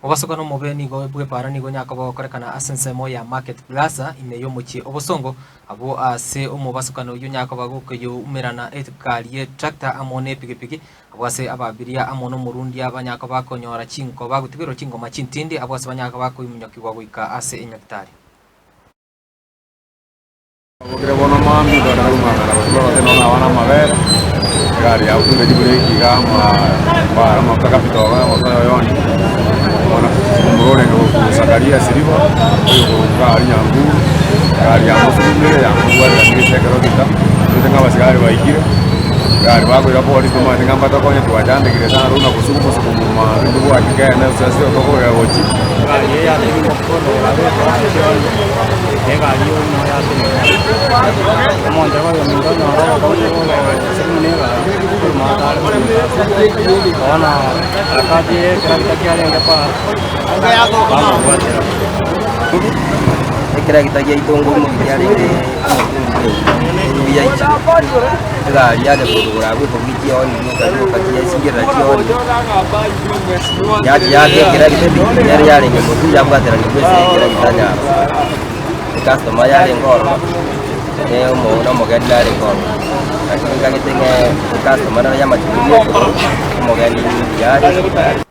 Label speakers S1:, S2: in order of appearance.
S1: Mobasokano omobe nigo bw'epaara nigo onyakoba gokorekana ase ensemo ya Market Plaza ime y'omochie o Bosongo, abwo ase omobasokano oyio onyakoba gokoyoumerana egari y'etractor amo n'epigipigi, abwo ase ababiria amo n'omorundia banyakoba konyora chinko bagotigerwa chingoma chintindi, abwo ase banyakoba koiminyokigwa goika ase enyagitari.
S2: Bokire bono mambia togenda korumang'ana gose torote nonya na abana amabere, egari yabo tumbe chibreki iga ama amafuta kapito iga gose oyondi, bono omomura orenge gosaria esiriba, oyo okoruga aria nyanguru, egari yamosukumire yamobwatera ase ekero gita, toete ng'a abasigari baikire, egari bakoira polisi tomanyete ng'a mbatokonye twachandekire sana runa gosuguma suguma rende bwaki kende gose ase tokoira gochia.
S3: Egari eye yatebiwa korora Egari eyio nigo yatenena, omonto oyominto onyore obokong'u bwa gose buna egari, korwa atare kominta ase. Bono harakati ya ekeragita kiarenge para, bamobwatera.
S4: Ekeragita giaito ngomo kiarenge omokungu bwe yaichire, egari yacha korora abwo ekobugia chihoni rioka rioka chiasingerera chihoni, yacha yaaka ekeragita epikipiki ere yarenge motwe yabwaterania ase ekeragita nyaro. Ecustomer yarenge ororo, ne omo na omogeni narenge ororo, lakini nkagete ng'a ecustomer naro yamachete buna ekero, omogeni mbuya are.